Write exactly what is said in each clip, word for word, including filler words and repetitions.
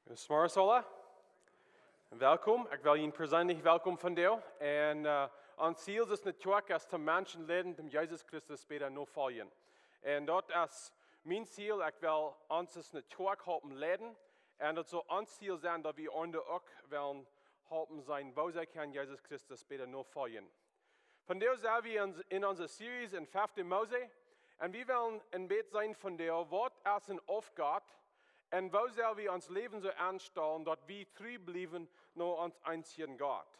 Goodemorgen aula. Welkom. Ekj well junt perseenlich welkom vondoag. Un, eh, ons Ziel es en de Kjoakj es toom Menschen leiden, toom Jesus Christus bäta nofoljen. Un daut es mien Ziel. Ekj well ons aus ne Kjoakj halpen leiden. Un daut saul ons Ziel sennen, daut wie aundre uk wellen halpen seenen, woo see kjennen Jesus Christus bäta nofoljen. Vondoag sent wie en, en onse Series en fefte Mose. Un wie wellen en bät seenen vondoag, waut es een Aufgott un woo sell wie ons Läwen soo aunstalen, daut wie tru bliewen no ons eensjen Gott.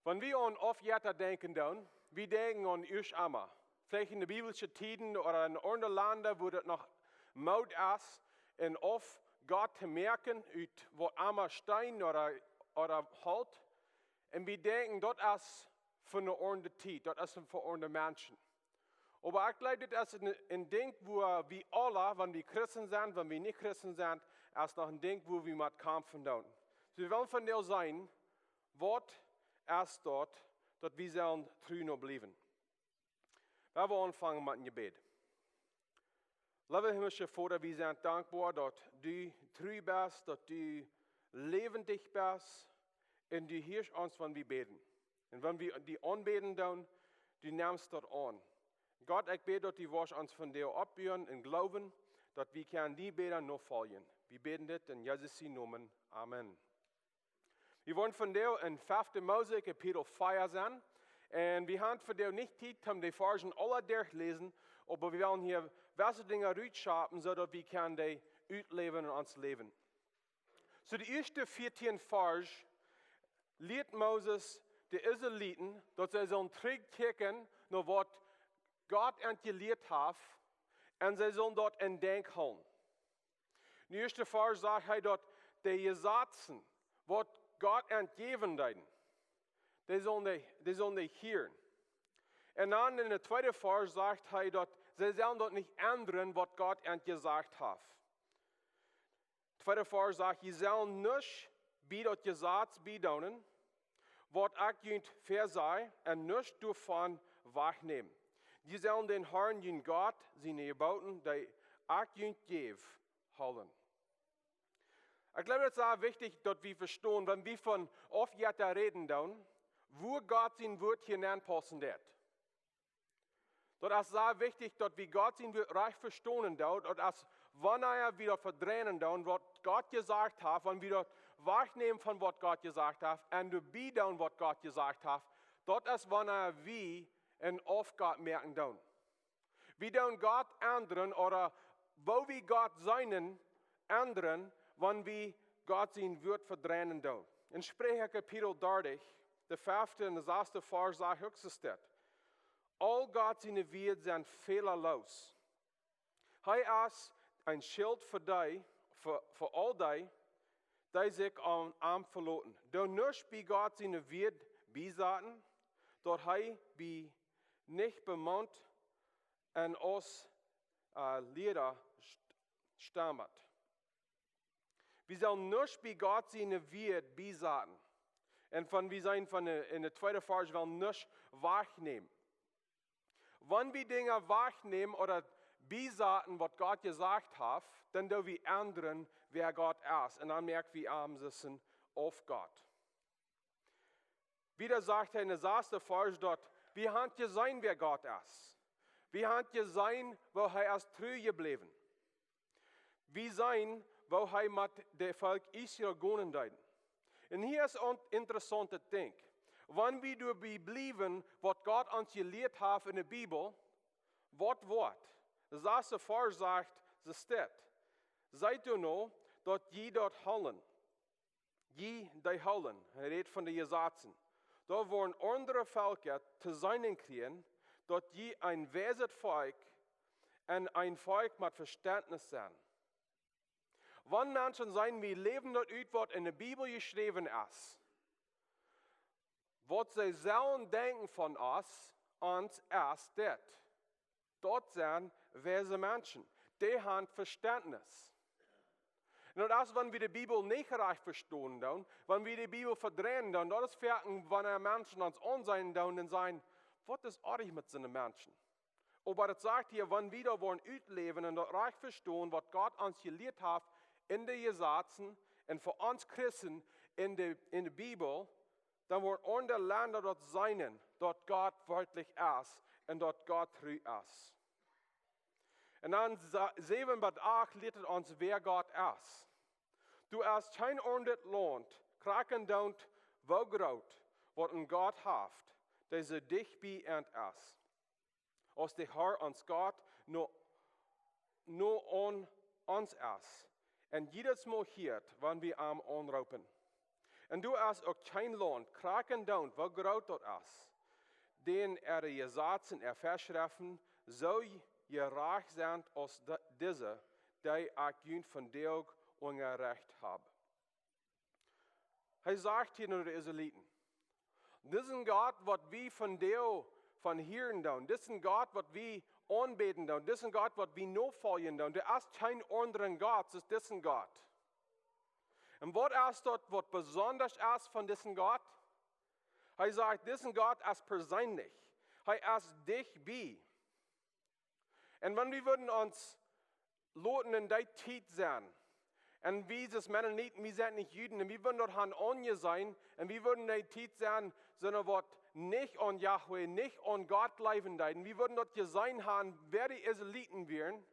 Wan wie aun Aufjetta denkjen doonen, wie denkjen aun ieescht emma. Veleicht en de biblische Tieden ooda en aundre Landa, wua daut noch Mood es, een Aufgott to moaken ut waut emma Steen ooda, ooda Holt. Un wie denkjen, daut es fa ne aundre Tiet, daut es fa aundre Menschen. Oba ekj jleew, dit es een, een Dinkj, wua wie aula, wan wie Christen sent, wan wie nich Christen sent, es noch een Dinkj, wua wie met kjamfen doonen. Soo, wie wellen vondoag seenen, waut es daut, daut wie sellen tru no bliewen. Lot ons aunfangen met een Jebäd. Leewa himlischa Voda, wie sent dankboa, daut du tru best, daut du läwendich best, un du hieescht ons, wan wie bäden. Un wan wie die aunbäden doonen, du nemst daut aun. Gott, ekj bäd, daut du woascht ons vondoag oppbuen em Gloowen, daut wie kjennen die bäta nofoljen. Wie bäden dit en Jesus sienen Nomen. Amen. Wie woaren vondoag en fefte Mose Kapitel vea sennen. Un wie haben vondoag nich Tiet, om de Varzen aula derchtoläsen, oba wie wellen hia jewesse Dinja rutschapen, soo daut wie kjennen dee utläwen en ons Läwen. Soo, de ieeschte vieetieen Varzen lieet Moses de Israeliten, daut see sellen trigjkjikjen no waut Gott an jelieet haft, un see sellen daut en Denkj hoolen. De ieeschte Varz sajcht hee, daut de Jesazen, waut Gott an jäwen deed, dee sellen dee, dee sellen dee hieren. Un dan en de tweede Varz sajcht hee, daut see sellen daut nich endren, waut Gott an jesajcht haft. Tweede Varz sajcht: "Jie sellen nuscht bie daut Jesaz biedoonen, waut ekj junt väasaj, un nuscht doavon wajchnämen. Jie sellen dän Harn, jun Gott, siene Jeboten, dee ekj junt jäw, hoolen." Ekj jleew, daut es sea wichtich, daut wie vestonen, wan wie von Aufjetta räden doonen, wua Gott sien Wuat hia nenpaussen deit. Daut es sea wichtich, daut wie Gott sien Wuat rajcht vestonen doonen. Daut es, wanea wie daut vedreien doonen, waut Gott jesajcht haft, wan wie daut wajchnämen von waut Gott jesajcht haft, un doa biedoonen, waut Gott jesajcht haft, daut es, wanea wie een Aufgott moaken doonen. Wie doonen Gott endren, ooda woo wie Gott seenen, endren, wan wie Gott sien Wuat vedreien doonen. En Spricha Kapitel dartich, de fefte un de sasde Varz sajcht uk soo dit: "Aul Gott siene Wieed sent fälaloos. Hee es een Schilt fa dee, fa, fa aul dee, dee sikj aun am veloten. Doo nuscht bie Gott siene Wieed biesaten, daut hee bie nich bemont un aus, eh, Liera st-, stammet." Wie sellen nuscht bie Gott siene Wieed biesaten. Un von, wie seenen von de, en de tweede Varz, wie sellen nuscht wajchnämen. Wan wie Dinja wajchnämen ooda biesaten, waut Gott jesajcht haft, dan doo wie endren, wäa Gott es. Un dan moak wie am aus een Aufgott. Wieda sajcht hee en de sasde Varz daut: "Wie haben jeseenen, wäa Gott es. Wie haben jeseenen, woo hee es tru jebläwen. Wie seenen, woo hee met daut Volkj Israel gonen deed." Un hia es een interessauntet Dinkj. Wan wie doabie bliewen, waut Gott ons jelieet haft en de Bibel, waut woat? De sasde Varz sajcht, soo steit: "Seet doano, daut jie daut hoolen. Jie, dee hoolen", hee rät von de Jesazen, "doa woaren aundre Velkja to seenen kjrieen, daut jie een weiset Volkj un een Volkj met Vestentnis sent." Wan Menschen seenen, wie läwen daut ut, waut en de Bibel jeschräwen es, waut see sellen denkjen von ons, ons es dit: "Daut sent weise Menschen. Dee haben Vestentnis." Un daut es, wan wie de Bibel nich rajcht vestonen doonen, wan wie de Bibel vedreien doonen, daut es foaken, wan Menschen ons aunseenen doonen un sajen: "Waut es oajch met soone Menschen?" Oba daut sajcht hia, wan wie daut woaren utläwen un daut rajcht vestonen, waut Gott ons jelieet haft en de Jesazen un fa ons Christen en de, en de Bibel, dan woat aundre Lenda daut seenen, daut Gott werkjlich es un daut Gott tru es. Un dan sa-, säwen bat acht lieet et ons, wäa Gott es. Doa es kjeen aundret Launt, krakjt endoont woo groot, waut een Gott haft, dee soo dicht bie an es, aus de Herr ons Gott no, no aun ons es, un jiedatsmol hieet, wan wie am aunroopen. Un doa es uk kjeen Launt, krakjt endoont woo groot daut es, dän äare Jesazen un Veschreften soo jerajcht sent aus de-, dise, dee ekj junt vondoag unjarecht hab. Hee sajcht hia no de Israeliten: Disen Gott, waut wie vondoag von hieren doonen, disen Gott, waut wie aunbäden doonen, disen Gott, waut wie nofoljen doonen, doa es kjeen aundren Gott aus disen Gott. Un waut es daut, waut besonda es von disen Gott? Hee sajcht, disen Gott es perseenlich. Hee es dicht bie. Un wan wie wudden ons loten en dee Tiet sennen, un wie aus Mennoniten, wie sent nich Juden, un wie wudden daut han aunjeseenen, un wie wudden en dee Tiet sennen, sonda waut nich aun Jahwe, nich aun Gott jleewen deeden, wie wudden daut jeseenen han, wäa de Israeliten wieren,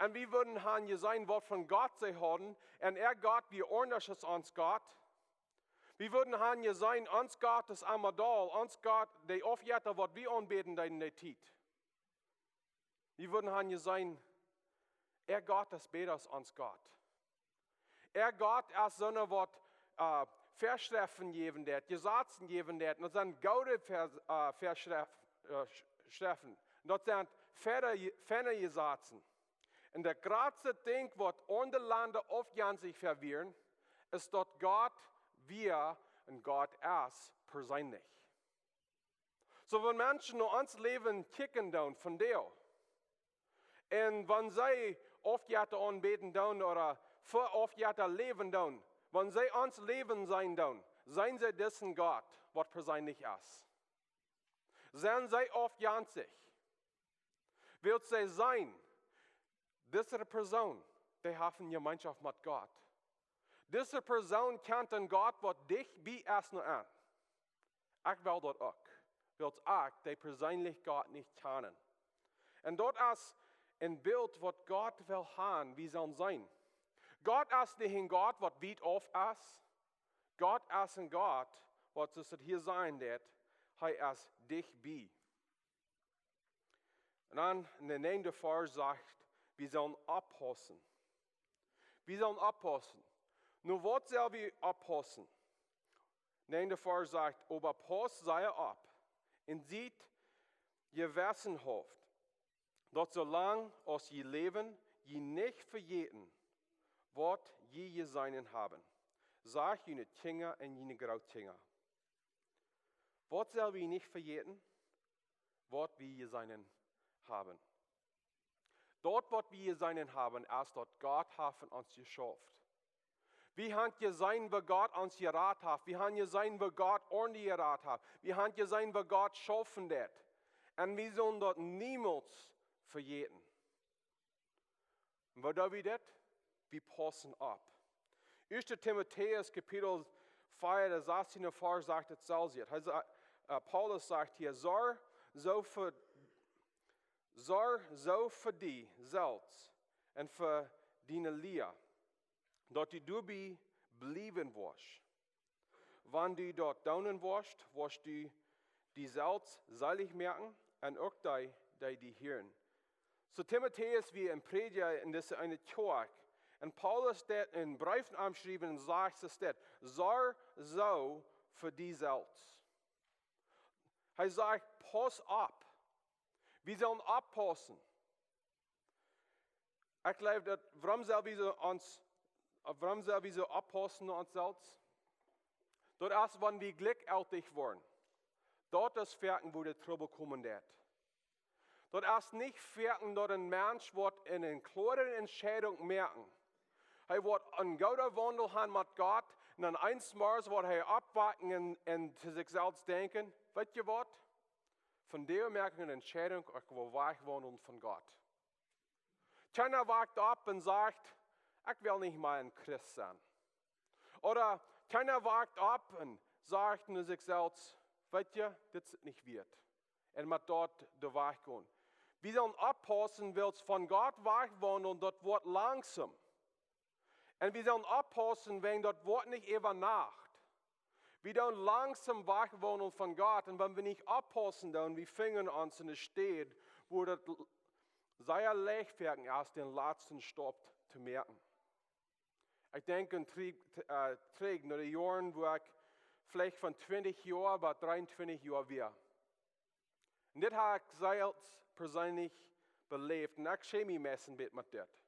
un wie wudden han jeseenen, waut von Gott see hauden, un äa Gott wia aundasch aus ons Gott. Wie wudden han jeseenen, ons Gott es emma doll, ons Gott, de Aufjetta, waut wie aunbäden deeden en dee Tiet. Wie wudden han jeseenen, äa Gott es bäta aus ons Gott. Äa Gott es sonda waut, äh, Veschreften jäwen deed, Jesazen jäwen deed. Un daut sent goode Ver-, äh, Veschref-, äh, Sch-, Schreften. Un daut sent feine Je-, feine Jesazen. Un daut jratste Dinkj, waut aundre Lenda aufjenstich wieren, es daut Gott wia un Gott es perseenlich. Soo, wan Menschen no ons Läwen kjikjen doonen vondoag, un wan see Aufjetta aunbäden doonen ooda fa Aufjetta läwen doonen, wan see ons Läwen seenen doonen, seenen see disen Gott, waut perseenlich es? Seenen see aufjenstich? Wiels see seenen, dise Persoon, dee haft eene Jemeenschoft met Gott. Dise Persoon kjant een Gott, waut dicht bie es no an. Ekj well daut uk. Wiels ekj dee perseenlich Gott nich kjanen. Un daut es een Bilt, waut Gott well han, wie sellen seenen. Gott es nich een Gott, waut wiet auf es. Gott es een Gott, waut, soo aus et hia sajcht, daut hee es dicht bie. Un dan en de näajende Varsch sajcht, wie sellen oppaussen. Wie sellen oppaussen. Nu, waut sell wie oppaussen? Näajende Varsch sajcht, oba pausst sea opp un siet jewessenhauft, daut soo lang aus jie läwen, jie nich vejäten, waut jie jeseenen haben. Sajcht june Kjinja un june Grootkjinja. Waut sell wie nich vejäten? Waut wie jeseenen haben. Daut, waut wie jeseenen haben, es daut Gott haft von ons jeschauft. Wie haben jeseenen, woo Gott ons jerat haft. Wie haben jeseenen, woo Gott ons jerat haft. Wie haben jeseenen, woo Gott schaufen deed. Un wie sellen daut niemols vejäten. Un woo doo wie dit? Wie paussen opp. Ieeschte Timotäus Kapitel vea, de sastiende Varsch sajcht et selfst. Hee sa-, äh, Paulus sajcht hia, sorj soo fa, sorj soo fa die selfst un fa diene Lia, daut du doabie bliewen woascht. Wan du daut doonen woascht, woascht du die selfst selich moaken un uk dee, dee die hieren. Soo Timotäus wia een Prädja en dise eene Kjoakj. Un Paulus deed een Breef aun am schriewen un sajcht, soo steit, sorj soo fa die selfst. Hee sajcht, pauss opp. Wie sellen oppaussen. Ekj jleew daut, wuarom sell wie soo ons, wuarom sell wie soo oppaussen no ons selfst? Daut es, wan wie jlikjjeltich woaren. Daut es foaken, wua de Trubbel komen deit. Daut es nich foaken, daut een Mensch woat eene kloare Entscheidunk moaken. Hee woat een gooden Waundel han met Gott, un dan eens Morjes woat hee oppwaken un, un to sikj selfst denkjen, weet jie waut? Vondoag moak ekj eene Entscheidunk, ekj well wajchwaundlen von Gott. Kjeena wacht opp un sajcht, Ekj well nich mea een Christ sennen. Ooda kjeena wacht opp un sajcht no sikj selfst: Weetst du, dit es nich wieet. Un met daut doa wajchgonen. Wie sellen oppaussen, wiels von Gott wajchwaundlen, daut woat langsom. Un wie sellen oppaussen, wäajen daut woat nich äwa Nacht. Wie doonen langsom wajchwaundlen von Gott. Un wan wie nich oppaussen, dan wie finjen ons en eene Städ, wua daut l-, sea leicht werkjen es, dän latsten Staup to moaken. Ekj denkj aun trigj, äh, trigj no de Joaren, wua ekj veleicht von twintich Joa bat dreeuntwintich Joa wia. Un dit hab ekj selfst perseenlich beläft. Un ekj schäm mie meist een bät met dit.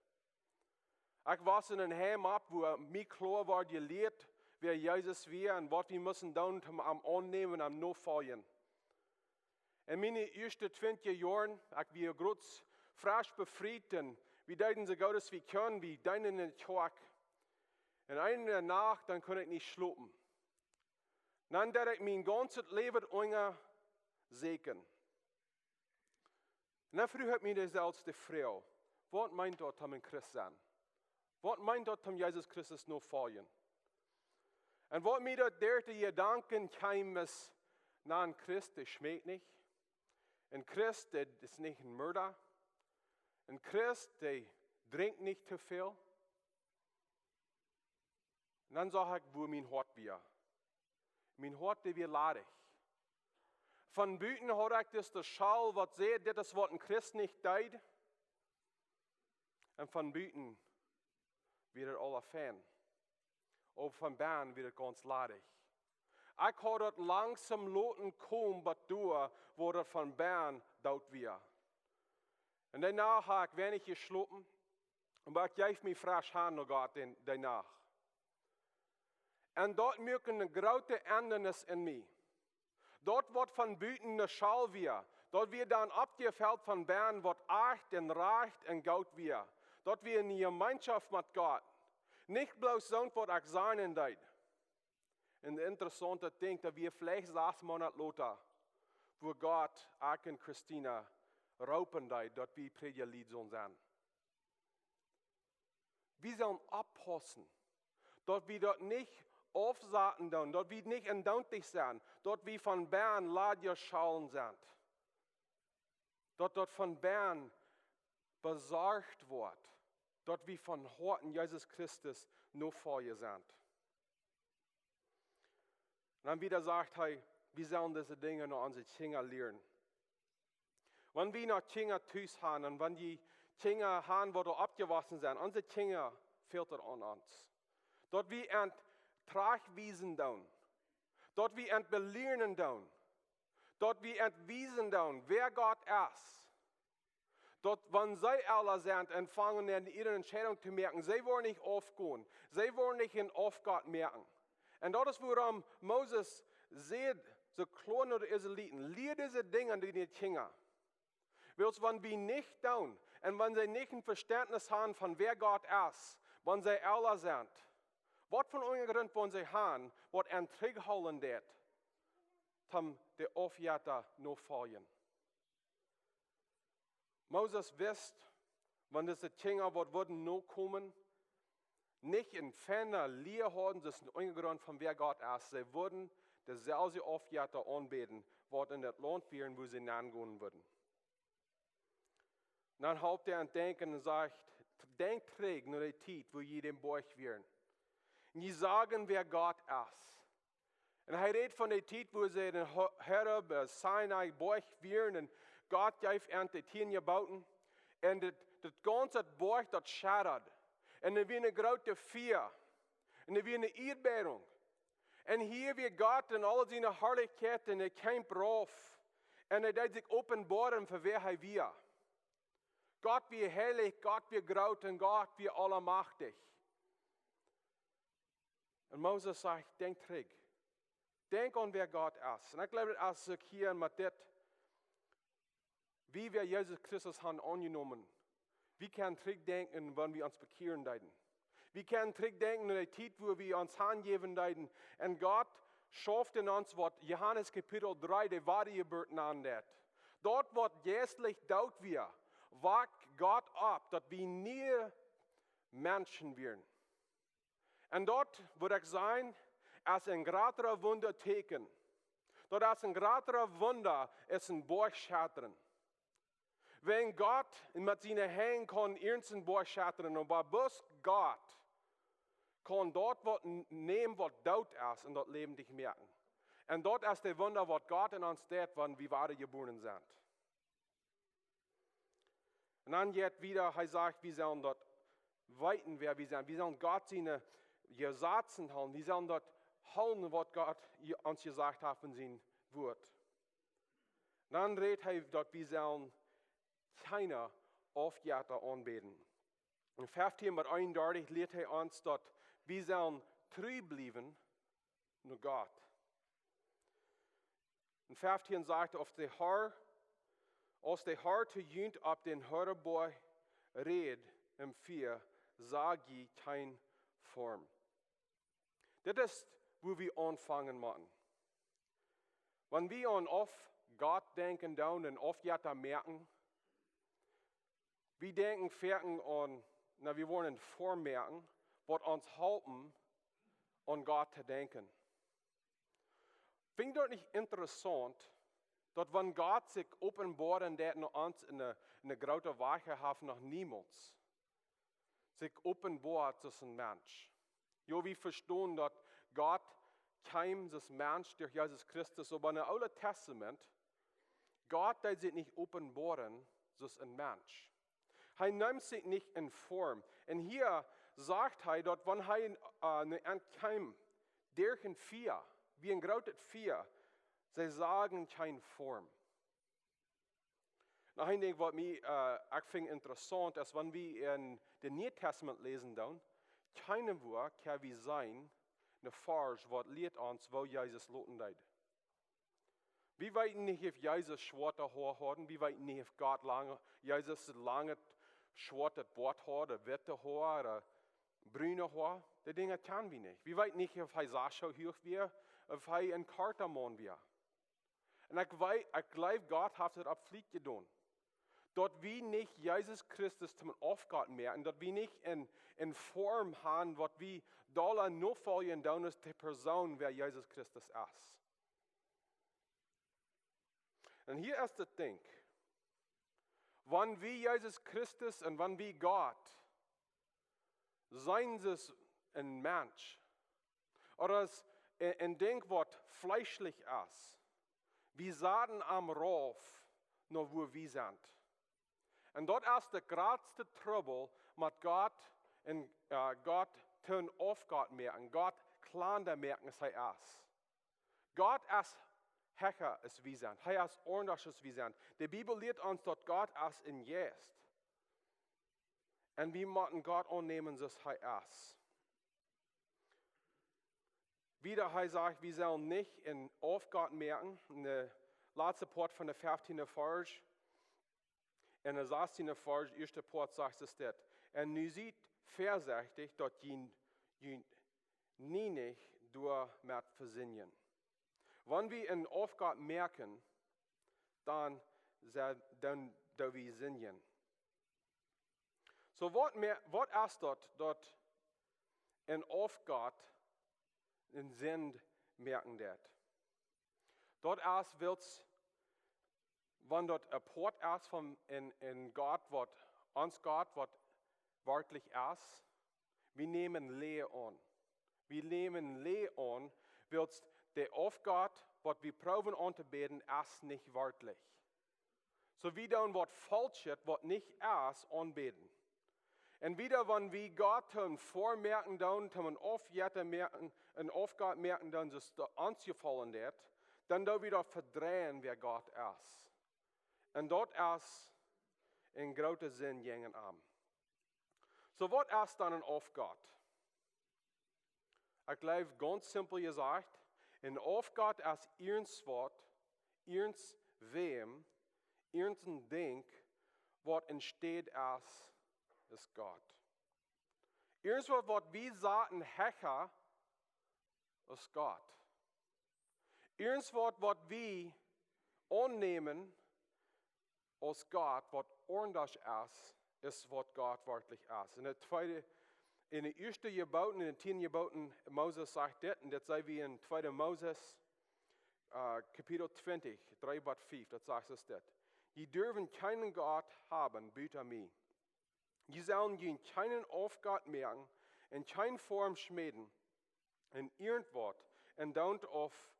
Ekj wos en een Heim opp, wua mie kloa wort jelieet, wäa Jesus wia un waut wie musten doonen, om am aunnämen un am nofoljen. En miene ieeschte twintich Joaren, ekj wia groots fresch befriet un wie deeden soo goot aus wie kunnen, wie deeden en de Kjoakj. Un eene Nacht, dan kunn ekj nich schlopen. Dan deed ekj mien gaunzet Läwen unjasäkjen. Un dan fruach ekj mie dan selfst de Froag: Waut meent daut, om een Christ sennen? Waut meent daut, om Jesus Christus nofoljen? Un waut mie daut deed, de Jedanken kjeem es: Na, een Christ, dee schmäat nich. Een Christ, dee es nich een Mörda. Een Christ, dee drinkjt nich too väl. Un dan sach ekj, wua mien Hoat wia. Mien Hoat, dee wia ladich. Von buten haud ekj dus de Schal, waut säd, dit es, waut een Christ nich deed. Un von buten wia daut aula fein. Oba von bennen wia daut gaunz ladich. Ekj haud daut langsom loten komen, bat doa, wua daut von bennen doot wia. Un doano hab ekj weinich jeschlopen, oba ekj jeef mie fresch han no Gott dee, dee Nacht. Un daut muak eene groote Endrunk en mie. Daut, waut von buten de Schal wia, daut wia dan oppjefelt von bennen, waut ajcht un rajcht un goot wia. Daut wia eene Jemeenschoft met Gott. Nich bloos soont, waut ekj seenen deed. Un daut interessaunte Dinkj, daut wia veleicht sas Moonat lota, wua Gott ekj un Christina roopen deed, daut wie Prädja Lied sullen sennen. Wie sellen oppaussen, daut wie daut nich aufsaten doonen, daut wie nich endauntich sent, daut wie von bennen ladje Schalen sent. Daut daut von bennen besorcht woat, daut wie von Hoaten Jesus Christus Nofolja sent. Un dan wieda sajcht hee, wie sellen dise Dinja no onse Kjinja lieren. Wan wie noch Kjinja tus han un wan dee Kjinja han, waut doa oppjewossen sent, onse Kjinja fält et aun ons. Daut wie an trajchtwiesen doonen. Daut wie an belieren doonen. Daut wie an wiesen doonen, wäa Gott es. Daut, wan see ella sent un fangen aun äare Entscheidunk to moaken, see woaren nich aufgonen, see woaren nich een Aufgott moaken. Un daut es, wuarom Moses säd, soo kloa no de Israeliten: Lia dise Dinja aun dee Kjinja. Wiels wan wie nich doonen, un wan see nich een Vestentnis han von wäa Gott es, wan see ella sent, waut fa een Unjagrunt woaren see han, waut an trigjhoolen deit, om de Aufjetta notofoljen? Moses wist, wan dise Kjinja, waut wudden nokomen, nich eene feine Lia hauden, daut es een Unjagrunt von wäa Gott es, see wudden deselwje Aufjetta aunbäden, waut en daut Launt wieren, wua see nengonen wudden. Dan halpt hee an denkjen un sajcht: Denkj trigj no de Tiet, wua jie dän Boajch wieren. Un jie sagen, wäa Gott es. Un hee rät von de Tiet, wua see en Ho-, Horeb, äh, Sinai Boajch wieren un Gott jeef an de tieen Jeboten. Un daut, daut gaunze Boajch, daut schaddad. Un doa wia een grootet Fia. Un doa wia eene Ieedbeerunk. Un hia wia Gott en aul siene Harlichkjeit un hee kjeem rauf. Un hee deed sikj openboaren fa wäa hee wia. Gott wia heilich, Gott wia groot un Gott wia aulmajchtich. Un Moses sajcht: Denkj trigj. Denkj aun wäa Gott es. Un ekj jleew, daut es uk hia met dit, wie wie Jesus Christus haben aunjenomen. Wie kjennen trigjdenkjen, wan wie ons bekjieren deeden. Wie kjennen trigjdenkjen aun de Tiet, wua wie ons hanjäwen deeden. Un Gott schauft en ons, waut Johanes Kapitel dree de Wadajeburt nant. Daut, waut jeistlich doot wia, wakt Gott opp, daut wie niee Menschen wieren. Un daut wudd ekj sajen, es een jratret Wundatieekjen. Daut es een jratret Wunda aus een Boajchkjlatren. Wan Gott met siene Henj kaun irjent een Boajch kjlatren, oba bloos Gott kaun daut waut n-, nämen waut doot es un daut läwendich moaken. Un daut es daut Wunda waut Gott en ons deit, wan wie wada jebuaren sent. Un dan jeit wieda, hee sajcht, wie sellen daut weeten wäa wie sent. Wie sellen Gott siene Jesazen hoolen. Wie sellen daut hoolen waut Gott je-, ons jesajcht haft en sien Wort. Dan rät hee daut wie sellen kjeene Aufjetta aunbäden. En feftieen bat eenundartich lieet hee ons daut wie sellen tru bliewen no Gott. En feftieen sajcht, aus de Herr, aus de Herr to junt opp dän Horeb Boajch räd em Fia, sag jie kjeen Form. Dit es wua wie aunfangen motten. Wan wie aun Aufgott denkjen doonen un Aufjetta moaken, wie denkjen foaken aun, na, wie wellen eene Form moaken, waut ons halpen, aun Gott to denkjen. Finj jie daut nich interessaunt, daut wan Gott sikj openboaren deed no ons en eene, en eene groote Wajch, hee haft noch niemols sikj openboat aus een Mensch. Jo, wie vestonen daut Gott kjeem aus Mensch derch Jesus Christus, oba en daut Oole Tastament, Gott deed sikj nich openboaren aus een Mensch. Hee neem sikj nich eene Form. Un hia sajcht hee daut wan hee, äh, no an kjeem, derch een Fia, wia een grootet Fia, see sagen kjeene Form. Noch een Dinkj waut mie, äh, ekj finj interessaunt es, wan wie en daut Niee Tastament läsen doonen, kjeenwoa kjenn wie seenen, een Varsch waut lieet ons woo Jesus loten deed. Wie weeten nich auf Jesus schwoate Hoa haud, wie weeten nich auf Gott lange, Jesus langet schwoatet Boat haud, witte Hoa, ooda brune Hoa. Dee Dinja kjenn wie nich. Wie weeten nich auf hee soo huach wia, auf hee een korta Maun wia. Un ekj wei-, ekj jleew Gott haft daut opp Fliet jedonen. Daut wie nich Jesus Christus toom Aufgott moaken, daut wie nich eene, eene Form haben waut wie dolla nofoljen doonen aus de Persoon wäa Jesus Christus es. Un hia es daut Dinkj. Wan wie Jesus Christus un wan wie Gott seenen aus een Mensch, ooda aus een, een Dinkj waut fleeschlich es, wie saten am rauf no wua wie sent. Un daut es de jratste Trubbel met Gott un, äh, Gott toom Aufgott moaken, Gott kjlanda moaken aus hee es. Gott es hecha aus wie sent. Hee es aundasch aus wie sent. De Bibel lieet ons daut Gott es een Jeist. Un wie motten Gott aunnämen aus hee es. Wieda, hee sajcht, wie sellen nich een Aufgott moaken. En daut latste Poat von daut feftieende Varsch, en daut sastiende Varsch, ieeschte Poat sajcht et dit: "Un nu siet väasechtich, daut jie, jie nie nich doamet vesindjen." Wan wie een Aufgott moaken, dan se-, dan doo wie sindjen. Soo waut mea-, waut es daut, daut een Aufgott eene Sind moaken deit? Daut es, wiels, wan daut een Poat es von een, een Gott waut, ons Gott waut werkjlich es, wie nämen Läajen aun. Wie nämen Läajen aun, wiels de Aufgott waut wie proowen auntobäden es nich werkjlich. Soo wie doonen waut faulschet, waut nich es, aunbäden. Un wieda, wan wie Gott eene Form moaken doonen, toom een Aufjetta moaken, een Aufgott moaken doonen, soo daut ons jefollen deit, dan doo wie daut vedreien wäa Gott es. Un daut es eene groote Sind jäajen am. Soo waut es dan een Aufgott? Ekj jleew, gaunz simpel jesajcht, een Aufgott es irjentwaut, irjentwäm, irjent een Dinkj, waut enstäd es, es Gott. Irjentwaut, waut wie saten hecha aus Gott. Irjentwaut, waut wie aunnämen aus Gott, waut aundasch es, es waut Gott werkjlich es. En daut tweede, En de ieeschte Jeboten, en de tieen Jeboten Moses sajcht dit, un dit seenen wie en tweede Moses, äh, Kapitel twintich, dree bat fief, daut sajcht es dit: "Jie derwen kjeenen Gott haben buta mie. Jie sellen junt kjeenen Aufgott moaken un kjeen Form schmäden, un irjentwaut, un doont auf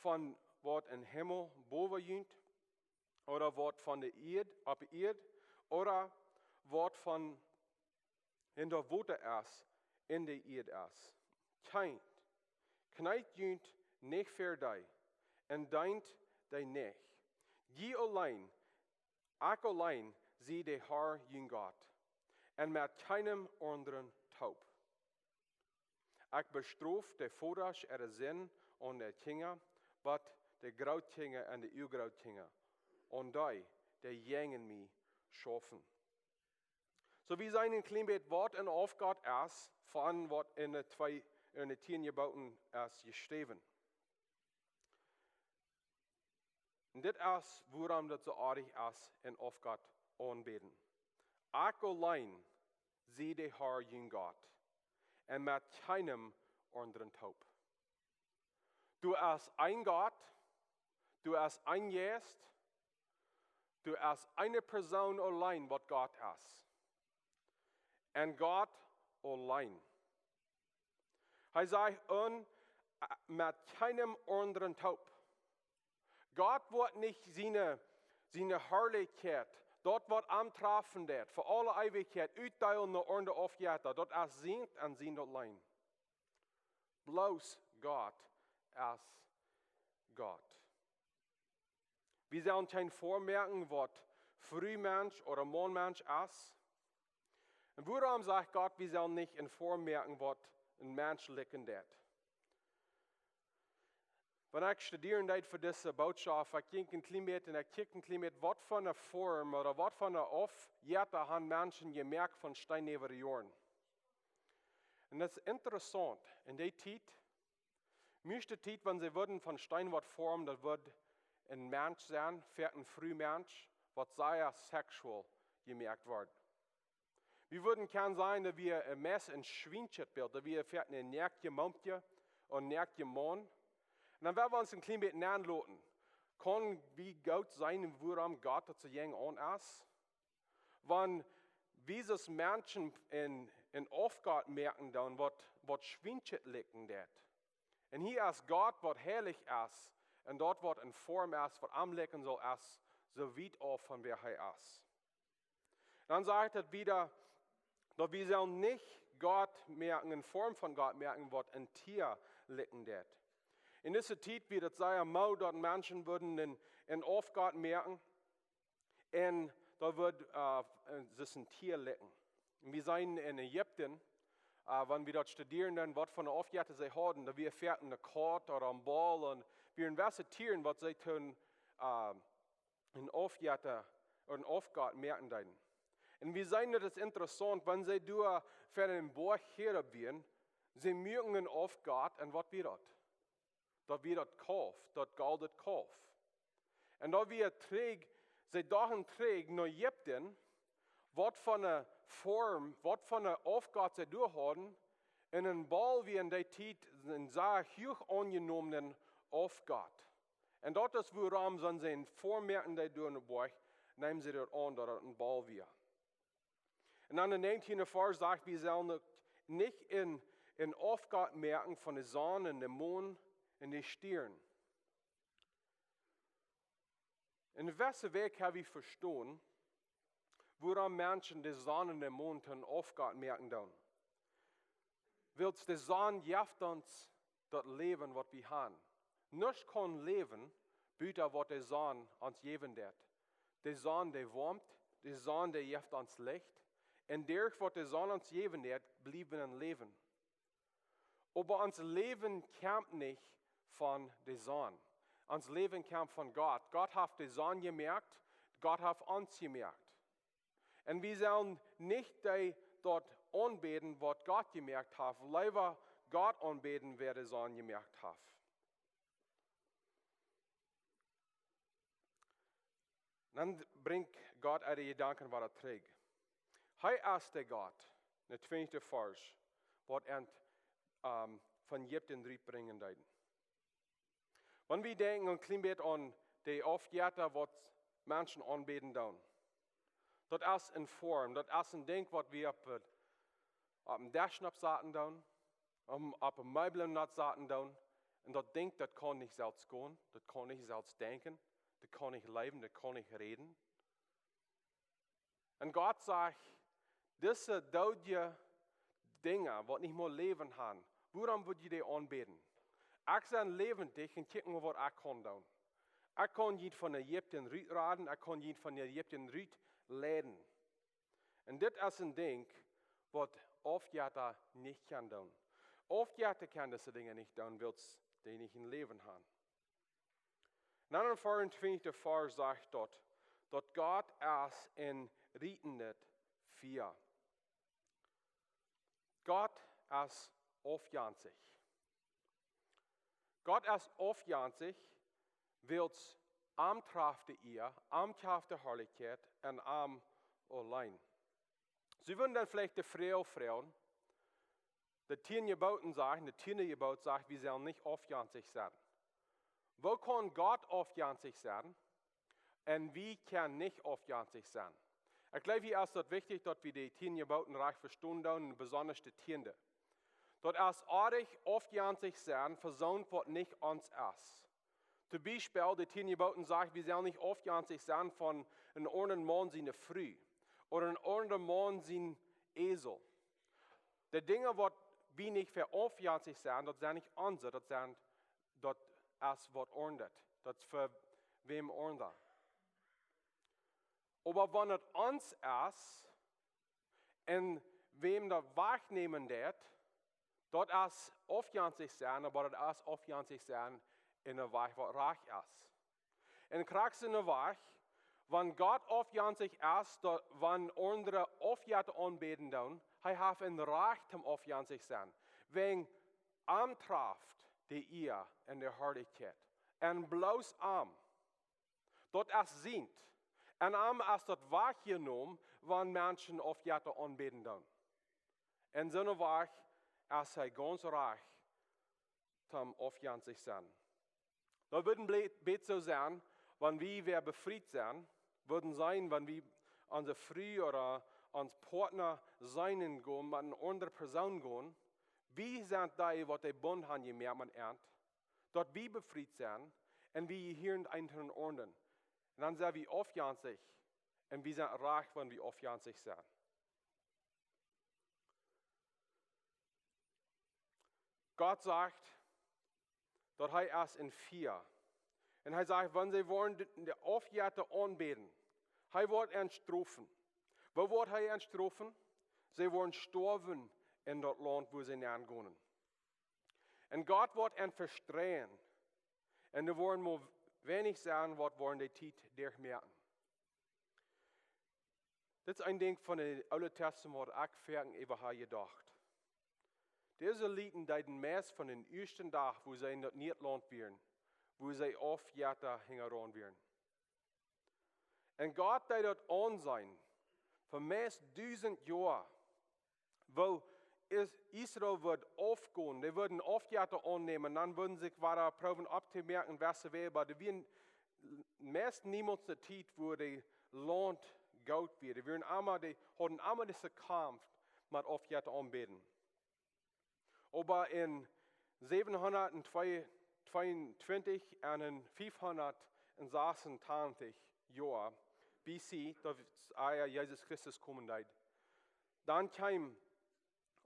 von waut em Himmel bowen junt, ooda waut von de Ieed, opp de Ieed, ooda waut von en daut Wota es, en de Ieed es. Kjeent, kjneet junt nich ver dee, un deent dee nich. Jie auleen, ekj auleen sie de Har, jun Gott, un met kjeenem aundren toop. Ekj bestrof de Vodasch äare Sind aun de Kjinja, bat de Grootkjinja un de Uagrootkjinja, aun dee, dee jäajen mie schaufen." Soo, wie seenen en kjlien bät waut en Aufgott es, von waut en de twee, en de tieen Jeboten es jeschräwen. Un dit es wuarom daut soo oadich es, en Aufgott aunbäden. "Ekj auleen sie de Har, jun Gott, un met kjeenem aundren toop." Doa es een Gott, doa es een Jeist, doa es eene Persoon auleen waut Gott es. Un Gott auleen. Hee sajcht: "Un, äh, met kjeenem aundren toop." Gott woat nich siene, siene Harlichkjeit, daut waut am trafen deit, fa aule Eewichkjeit utdeelen no aundre Aufjetta. Daut es sient un sient auleen. Bloos Gott es Gott. Wie sellen kjeen Form moaken, waut Frumensch ooda Maunmensch es. Un wuarom sajcht Gott, wie sellen nich en Form moaken, waut een Mensch likjen deit? Wan ekj studieren deed fa dise Botschaft, ekj jinkj en kjlien bät un ekj kjikjt en kjlien bät, waut fa eene Form ooda waut fa eene Aufjetta han Menschen jemoakt von Steen äwa de Joaren. Un daut es interessaunt. En dee Tiet, mieeschte Tiet, wan see wudden von Steen waut formen, daut wudd een Mensch sennen, veleicht een Frumensch, waut sea sexual jemoakt wort. Wie wudden kjennen sajen, daut wia een Mensch, een Schwienschetbilt, daut wia veleicht een noakjet Mumkje, een noakjet Maun. Un dan well wie ons en kjlien bät nenloten. Kaun wie goot seenen, wuarom Gott daut soo jung aun es? Wan wie aus Menschen en, en Aufgott moaken dan, waut, waut Schwienschet likjen deit. Un hia es Gott, waut heilich es, un daut, waut en Form es, waut am likjen saul, es soo wiet auf von wäa hee es. Dan sajcht et wieda, daut wie sellen nich Gott moaken, eene Form von Gott moaken, waut een Tia likjen deit. En dise Tiet wia daut sea Mood, daut Menschen wudden en, en Aufgott moaken, un daut wudd, äh, daut es een Tia likjen. Un wie seenen en Ägipten, äh, wan wie daut studieren, dan waut fa Aufjetta see hauden, daut wia veleicht eene Kaut ooda een Ball, un wia een jewesset Tia, waut see toen, äh, en Aufjetta, een Aufgott moaken deeden. Un wie seenen, daut es interessaunt, wan see doa ver een Boajch Cheops wieren, see muaken een Aufgott, un waut wia daut? Daut wia daut Kaulf, daut goldne Kaulf. Un daut wia trigj, see dochten trigj no Ägipten, waut fa eene Form, waut fa een Aufgott see doa hauden, un een Ball wia en dee Tiet een sea huach aunjenomena Aufgott. Un daut es wuarom, wan see eene Form moaken deeden doa en dän Boajch, neemen see daut aun, daut et een Ball wia. Un dan de näajentieende Varsch sajcht, wie sellen uk nich en, en Aufgott moaken von de Sonn un de Mon un de Stieren. En dise Wäakj hab wie vestonen, wuarom Menschen de Sonn un de Mon to een Aufgott moaken doonen. Wiels de Sonn jeft ons daut Läwen, waut wie haben. Nuscht kaun läwen, buta waut de Sonn ons jäwen deit. De Sonn, dee woamt, de Sonn, dee jeft ons Licht. Un derch waut de Sonn ons jäwen deit, bliewen wie en Läwen. Oba ons Läwen kjemt nich von de Sonn. Ons Läwen kjemt von Gott. Gott haft de Sonn jemoakt, Gott haft ons jemoakt. Un wie sellen nich dee daut aunbäden, waut Gott jemoakt haft, leewa Gott aunbäden, wäa de Sonn jemoakt haft. Dan brinjt Gott äare Jedanken wada trigj. Hee es de Gott, de twintichste Varsch, waut an, ähm, von Ägipten rutbrinjen deeden. Wan wie denkjen een kjlien bät aun de Aufjetta, waut Menschen aunbäden doonen. Daut es een Form, daut es een Dinkj, waut wie opp, opp een Desch nopp saten doonen, opp, opp een Meebel nopp saten doonen. Un daut Dinkj, daut kaun nich selfst gonen, daut kaun nich selfst denkjen, daut kaun nich läwen, daut kaun nich räden. Un Gott sajcht, dise doodje Dinja, waut nich mea Läwen haben, wuarom wudd jie dee aunbäden? Ekj sie läwendich un kjikj mau, waut ekj kaun doonen. Ekj kaun junt von Ägipten rutraden, ekj kaun junt von Ägipten rutleiden. Un dit es een Dinkj, waut Aufjetta nich kaun doonen. Aufjetta kaun dise Dinja nich doonen, wiels dee nich een Läwen haben. Un dan em vea un twintjsten Varsch sajcht daut, daut Gott es een rietendet Fia. Gott es aufjenstich. Gott es aufjenstich, wiels am traft de Ea, am traft de Harlichkjeit un am auleen. See wudden dan veleicht de Froag froagen, de tieen Jeboten sajen, de tieende Jebot sajcht, wie sellen nich aufjenstich sennen. Woo kaun Gott aufjenstich sennen un wie kjennen nich aufjenstich sennen? Ekj jleew, hia es daut wichtich, daut wie de tieen Jeboten rajcht vestonen doonen, un besonda de tieende. Daut es oajch aufjenstich sennen fa soont, waut nich ons es. Toom Biespel, de tieen Jeboten sajcht, wie sellen nich aufjenstich sennen von een aundren Maun siene Fru ooda een aundren Maun sien Esel. De Dinja, waut wie nich fa aufjenstich sent, daut sent nich onse, daut sent, daut es waut aundret, daut es fa wäm aundret. Oba wan et ons es, un wäm daut wajchnämen deit, daut es aufjenstich sennen, oba daut es aufjenstich sennen en een Wajch, waut rajcht es. Un krakjt en een Wajch, wan Gott aufjenstich es, daut wan aundre Aufjetta aunbäden doonen, hee haft een Rajcht om aufjenstich sennen. Wäajen am traft de Ea un de Harlichkjeit. Un bloos am. Daut es sient. Un am es daut wajchjenomen, wan Menschen Aufjetta aunbäden doonen. En soon Wajch es hee gaunz rajcht, om aufjenstich sennen. Daut wudd een bät soo sennen, wan wie wäa befriet sent, wudden sennen, wan wie onse Fru ooda ons Partner seenen gonen, met eene aundre Persoon gonen, wie sent dee, waut dän Bunt haben jemoakt met an, daut wie befriet sent, un wie jehieren eent dän aundren. Un dan sent wie aufjenstich, un wie sent rajcht, wan wie aufjenstich sent. Gott sajcht, daut hee es een Fia. Un hee sajcht, wan see woaren de, de Aufjetta aunbäden, hee woat an strofen. Woo woat hee an strofen? See woaren stoawen en daut Launt, wua see nengonen. Un Gott woat an vestreien. Un doa woaren mau weinich sennen, waut woaren de Tiet derchmoaken. Dit es een Dinkj von daut Oole Testament, waut ekj foaken äwa hab jedocht. Dise Lieden deeden meist von dän ieeschten Dach, wua see en daut nieet Launt wieren, wua see Aufjetta hinjaraun wieren. Un Gott deed daut aunseenen, fa meist dusent Joa, woo Is-, Israel wudd aufgonen, dee wudden Aufjetta aunnämen, dan wudden see sikj wada proowen opptomoaken, wesse Wäaj, oba dee wieren meist niemols ne Tiet, wua daut Launt goot wia. Dee wieren emma, dee hauden emma disen Kaumf met Aufjetta aunbäden. Oba en säwenhundat tweeuntwintich un en fiefhundat sasuntachentich Joa B C, daut es ea Jesus Christus komen deed, dan kjeemen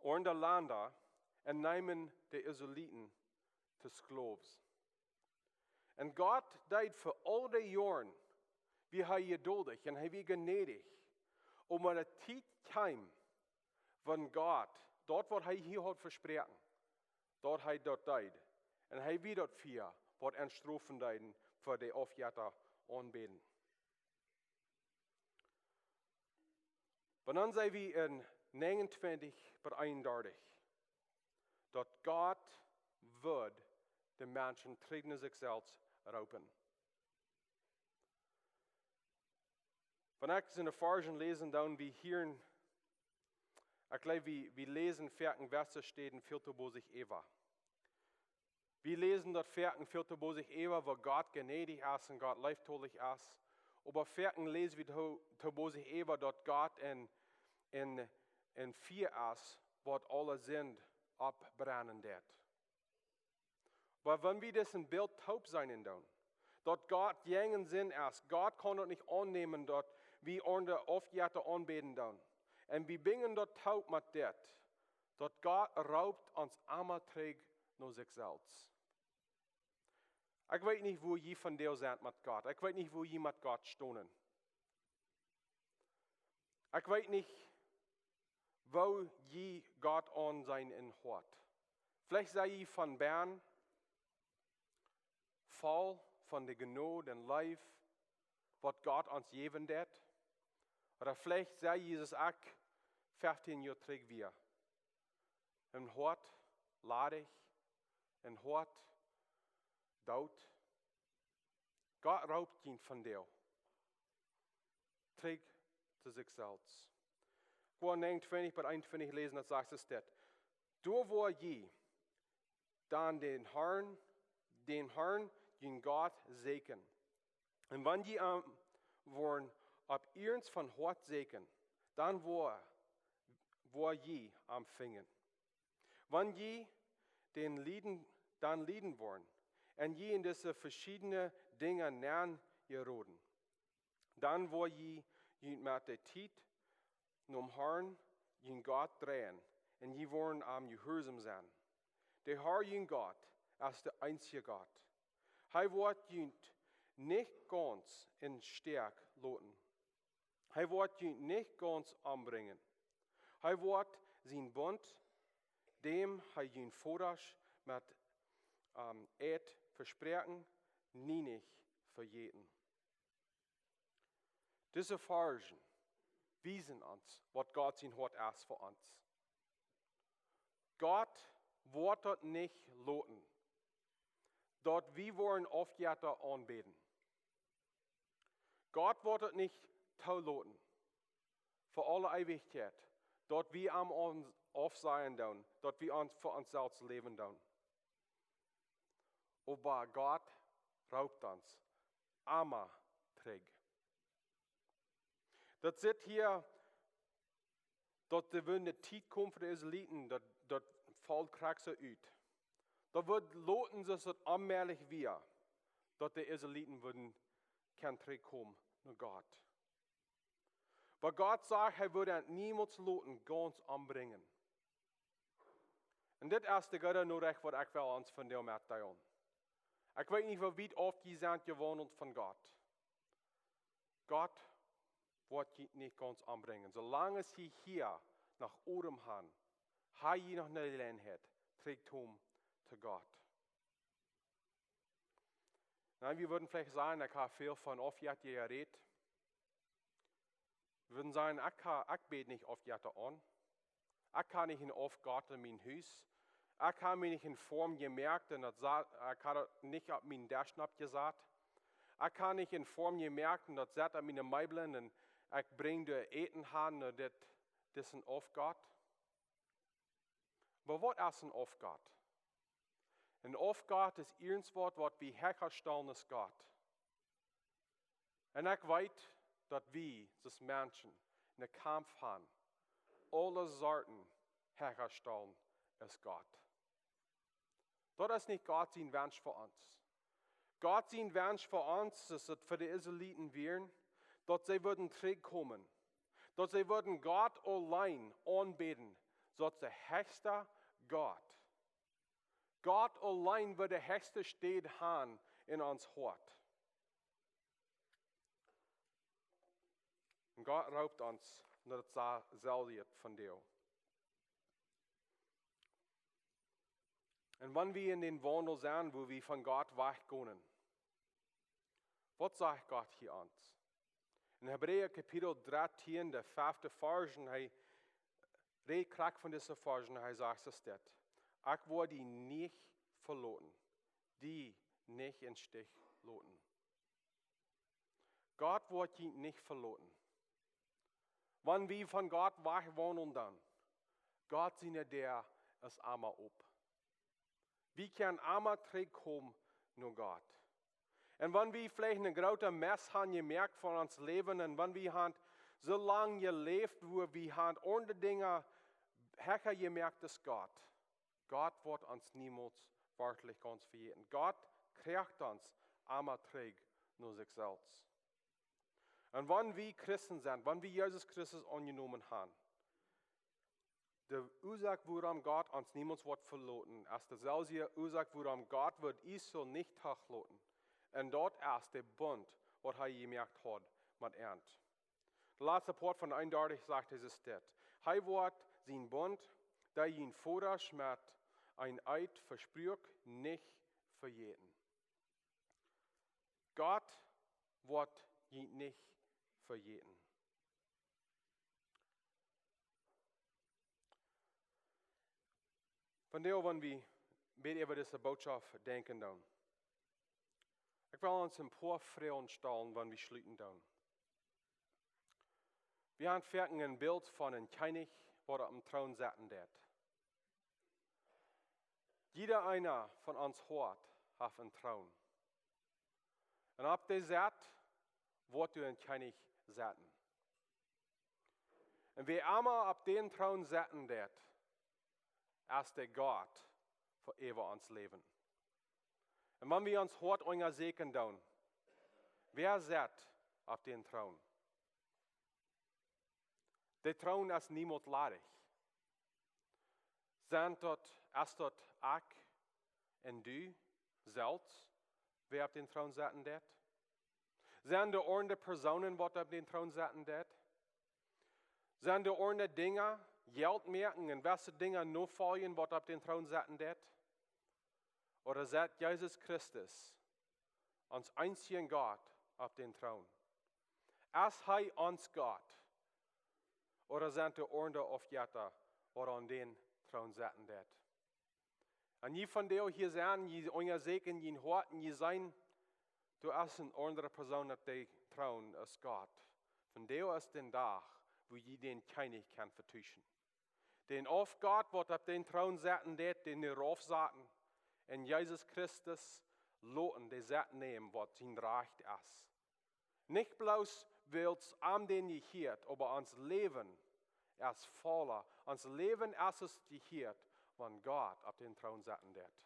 aundre Lenda un neemen de Israeliten to Sklowen. Un Gott deed fa aul dee Joaren, wia hee jeduldich un hee wia jnädich, om aun de Tiet kjeem, wan Gott, daut waut hee hia haud vesproaken, daut hee daut deed. Un hee wia daut Fia, waut an strofen deed fa de Aufjetta aunbäden. Oba dan see wie en näajenuntwintich bat eenundartich, daut Gott wudd de Menschen trigj no sikj selfst roopen. Wan ekj dise Varschen läsen, dan wie hieren, Ekj jleew, wie, wie läsen foaken jewesse Städen väl too bosich äwa. Wie läsen daut foaken väl too bosich äwa, woo Gott jnädich es un Gott leeftolich es. Oba foaken läsen wie too, too bosich äwa, daut Gott een, een, een Fia es, waut aule Sind oppbrennen deit. Oba wan wie dit een Bilt toop seenen doonen, daut Gott jäajen Sind es, Gott kaun daut nich aunnämen, daut wie aundre Aufjetta aunbäden doonen. Un wie binjen daut toop met dit, daut Gott roopt ons emma trigj no sikj selfst. Ekj weet nich, woo jie vondoag sent met Gott. Ekj weet nich, woo jie met Gott stonen. Ekj weet nich, woo jie Gott aunseenen em Hoat. Veleicht sie jie von bennen voll von de Jnod un Leew, waut Gott ons jäwen deit. Ooda veleicht sie jie soo aus ekj feftieen Joa trigj wia. Em Hoat ladich, em Hoat doot. Gott roopt junt vondoag trigj to sikj selfst. Ekj well näajenuntwintich bat eenuntwintich läsen, daut sajcht es dit: Doa woa jie dan dän Harn, dän Harn, jun Gott, sieekjen. Un wan jie am woaren opp iernst von Hoat sieekjen, dan woa, woa jie am finjen. Wan jie dän lieden, dan lieden woaren, un jie en dise veschiedne Dinja nenjeroden, dan woa jie junt met de Tiet nom Harn, jun Gott, dreien, un jie woaren am jehuarsom sennen. De Har, jun Gott, es de eensje Gott. Hee woat junt nich gaunz em Stich loten. Hee woat junt nich gaunz ombrinjen. Hee woat sien Bunt, dän hee june Vodasch met, ähm, Eed vesproaken, nie nich vejäten. Dise Varzen wiesen ons, waut Gott sien Hoat es fa ons. Gott woat daut nich loten, daut wie woaren Aufjetta aunbäden. Gott woat daut nich toloten, fa aule Eewichkjeit, daut wie am ons aufsajen doonen, daut wie ons fa ons selfst läwen doonen. Oba Gott roopt ons emma trigj. Daut sajcht hia, daut doa woat eene Tiet komen fa de Israeliten, daut, daut foll krakjt soo ut. Daut woat loten, soo aus daut onmäajlich wia, daut de Israeliten wudden kjennen trigjkomen no Gott. Oba Gott sajcht, hee wudd an niemols loten gaunz ombrinjen. Un dit es de goode Norecht, waut ekj well ons vondoag metdeelen. Ekj weet nich, woo wiet auf jie sent jewaundelt von Gott. Gott woat jie nich gaunz ombrinjen. Soo lang aus jie hia noch Odem han, ha jie noch eene Jeläajenheit, trigjtokomen to Gott. Nu, wie wudden veleicht sajen, ekj hab väl von Aufjetta jerät. Wie wudden sajen, ekj ha, ekj bäd nich Aufjetta aun. Ekj ha nich een Aufgott en mien Hus. Ekj ha mie nich eene Form jemoakt un daut sa-, ekj ha daut nich opp mienen Desch nopp jesat. Ekj ha nich eene Form jemoakt un daut sat opp miene Meeblen un ekj brinj doa Äten han no dit, disen Aufgott. Oba waut es een Aufgott? Een Aufgott es irjentwaut, waut wie hecha stalen aus Gott. Un ekj weet, daut wie, aus Menschen, eenen Kaumf han, aule Sorten hecha stalen aus Gott. Daut es nich Gott sien Wunsch fa ons. Gott sien Wunsch fa ons, aus daut fa de Israeliten wia, daut see wudden trigjkomen, daut see wudden Gott auleen aunbäden, soo aus de hechsta Gott. Gott auleen wudd de hechste Städ han en ons Hoat. Un Gott roopt ons no daut sa-, selwje vondoag. Un wan wie en dän Waundel sent, wua wie von Gott wajchgonen, waut sajcht Gott hia ons? En Hebräa Kapitel dartieen, de fefte Varsch, hee rät krakjt von dise Varsch, hee sajcht es dit: Ekj woa die nich veloten, die nich em Stich loten. Gott woat die nich veloten. Wan wie von Gott wajchwaundlen, dan, Gott siene Däa es emma op. Wie kjennen emma trigjkomen no Gott. Un wan wie veleicht een grootet Mess haben jemoakt von ons Läwen un wan wie haben soo lang jeläft, wua wie haben aundre Dinja hecha jemoakt aus Gott, Gott woat ons niemols werkjlich gaunz vejäten. Gott kjricht ons emma trigj no sikj selfst. Un wan wie Christen sent, wan wie Jesus Christus aunjenomen haben, de Uasoak wuarom Gott ons niemols woat veloten, es deeselwje Uasoak wuarom Gott woat Israel nich trigj loten. Un daut es de Bunt waut hee jemoakt haud met an. De latste Poat von eenundartich sajcht Jesus dit: Hee woat sienen Bunt, dee june Vodasch met een Eed vespruak, nich vejäten. Gott woat junt nich vejäten. Vondoag, wan wie een bät äwa dise Norecht denkjen doonen, ekj well ons een poa Froagen stalen, wan wie schluten doonen. Wie haben foaken een Bilt von een Kjennich, waut opp dän Troon sitten deit. Jieda eena von ons Hoat haft een Troon. Un opp dee Sied woat een Kjennich sitten. Un wäa emma opp dän Troon sitten deit, es de Gott fa äwa ons Läwen. Un wan wie ons Hoat unjasäkjen doonen, wäa sitt opp dän Troon? De Troon es niemols ladich. Sent daut, es daut ekj un du selfst, wäa opp dän Troon sitten deit? Sent de aundre Persoonen, waut opp dän Troon sitten deit? Sent de aundre Dinja, Jelt moaken un waut Dinja nofoljen, waut opp dän Troon sitten deit? Ooda sitt Jesus Christus, ons eensja Gott, opp dän Troon? Es hee ons Gott? Ooda sent de aundre Aufjetta, waut opp dän Troon sitten deit? Un jie vondoag hia sent, jie unjasäkjen jun Hoat un jie seenen, doa es een aundre Persoon opp dän Troon aus Gott. Vondoag es de Dach, wua jie dän Kjennich kjennen vetuschen. Dän Aufgott, waut opp dän Troon sitten deit, dän doa rauf saten, un Jesus Christus loten de Sied nämen, waut sien Rajcht es. Nich bloos wiels am dän jehieet, oba ons Läwen es volla. Ons Läwen es et jehieet, wan Gott opp dän Troon sitten deit.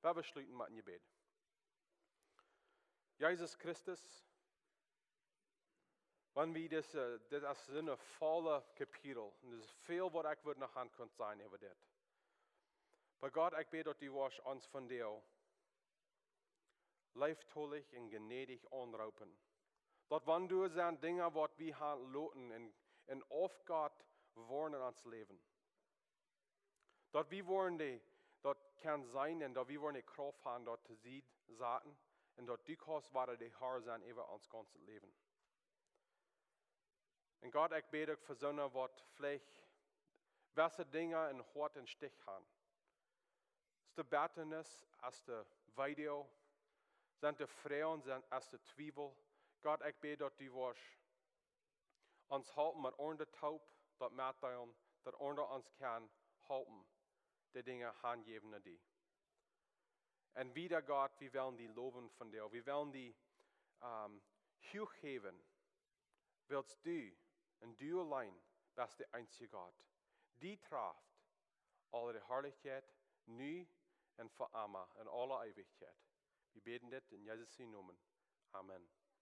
Wie schluten met een Jebäd. Jesus Christus, wan wie dise, dit es een volla Kapitel, un daut es väl, waut ekj wudd noch aun kunnen sajen äwa dit. Oba Gott, ekj bäd, daut du woascht ons vondoag leeftolich un jnädich aunroopen. Daut wan doa sent Dinja, waut wie haben loten un, un Aufgott woaren en ons Läwen. Daut wie woaren dee, daut kaun sennen un daut wie woaren de Krauft haben, daut to Sied saten un daut du kaust wada de Har sennen äwa ons gaunzet Läwen. Un Gott, ekj bäd uk fa soone, waut veleicht jewesse Dinja em Hoat em Stich haben. Es de Bettanis, es de Weedoag, sent de Froagen, sent, es de Twiewel. Gott, ekj bäd, daut du woascht ons halpen met aundre toop, daut metdeelen, daut aundre ons kjennen halpen, de Dinja hanjäwen no die. Un wada, Gott, wie wellen die lowen vondoag. Wie wellen die, ähm, huach häwen, wiels du un du auleen best de eensja Gott. Die traft aule de Harlichkjeit, nu un fa emma, en aule Eewichkjeit. Wie bäden dit en Jesus sienen Nomen. Amen.